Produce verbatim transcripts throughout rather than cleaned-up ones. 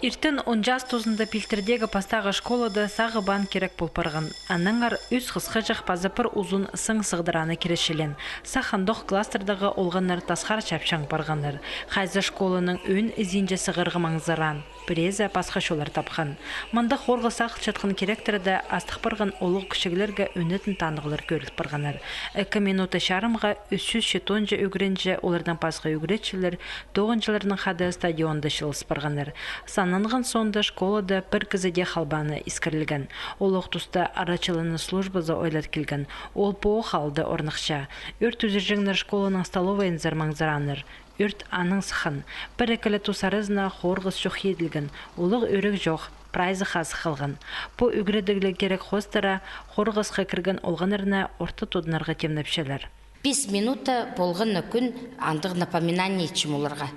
Иртен он час тузында пилтірдегі пастағы школада сағыбаан кирек пол парған. Аннаңар ӱс хысхаҷах паза пір узун сың сығдыраны киречілеен. Сах андох класстардағы олғаннар тасхар чапчаң парғаннар. Хайзы школаның ӧӧн ізінҷе сығарға маңзыраан. Пірезі пасха чоллар тапхан. Мында хорғы сағылчатхан киректерде астых парған олох кічіглерге ӧнетін танығлар кӧріл парғаннар. Ікі минута чарымға ӱс чӱс читонҷа ӱгренҷі, оларның пасха ӱгретчілер, тоғынҷыларның хада стадионда чыылыс парғаннар. Сананған соонда школада пір кізі дее халбааны искірілген. Олох туста арачыланың службазы ойлат килген. Ол пу халда орныхча. Ӧрт ӱзірҷеңнер школаның столовайынзар маңзырааннар. Ӧрт аның сыххан. Пір-ікі ле тус аразына хорғыс чох иділген. Улуғ ӱрек чох, прайзы хазых халған. Пу ӱгредіглер кирек хоостыра хорғысха кірген олғаннарны орта тудынарға тимнепчелер. Пис минута полған на кӱн андағ напоминание итчем оларға.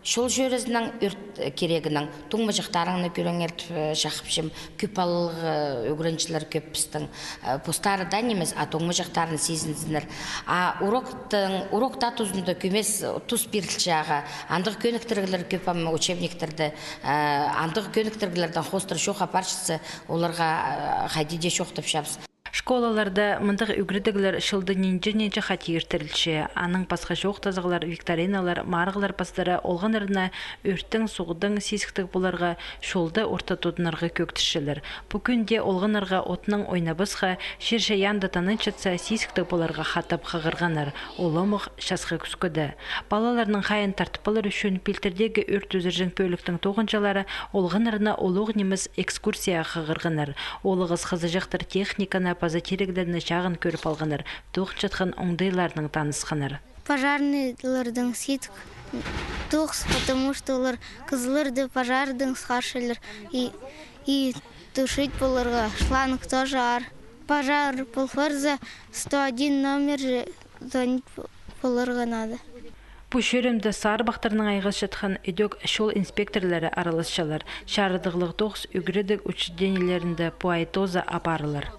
Чол чӧрізінең, ӧрт кирегінең, туңмаҷахтарыңны кӧріңер тіп, э, чахыпчам. Кӧп аллығ, э, ӱгренҷілер кӧп пістің. Э, постары даа нимес, а туңмаҷахтарын сизінзіннер. А уроктың, урок таа тузында кӧмес тус пирілче ағаа. Андағ кӧніктіріглер кӧп ам учебниктерде, э, андағ кӧніктіріглердең хоостыра чох апарчатса, оларға, э, хайди дее чох тіпчебіс. Школаларда мындағ ӱгредіглер чылда нинҷе-нинҷе хати иртірілче. Анаң пасха чоохтазығлар, викториналар, марығлар пастыра олғаннарны ӧрттең, суғдаң сизіктіг поларға, чолда орта тудынарға кӧӧктірчелер. Пу кӱнде олғаннарға отнаң ойнабасха, чир-чайаанда танынчатса, сизіктіг поларға хатап хығырғаннар. Ол омох часха кӱскеде. Палаларның хайиин тартып алар ӱчӱн пилтірдегі ӧрт ӱзірҷең пӧліктің тоғынҷылары олғаннарны улуғ нимес экскурсияа хығырғаннар. Улуғ хызыҷахтар техниканы паза тиріглерні чағын кӧріп алғаннар, тоғынчатхан оңдайларнаң танысханнар. Пожарныйлардаң сидік тоғыс, потому что олар кізілерді пожардаң сығарчалар и, и тушить поларға шланг тоже аар. Пожар пол парза, сто один номер же звонить поларға надо. Пу чӧрімде сарбахтарнаң айғасчатхан ідӧк чол инспекторлары араласчалар. Чарадығлығ тоғыс ӱгредіг учреждениелерінде пу ай тооза апарылар.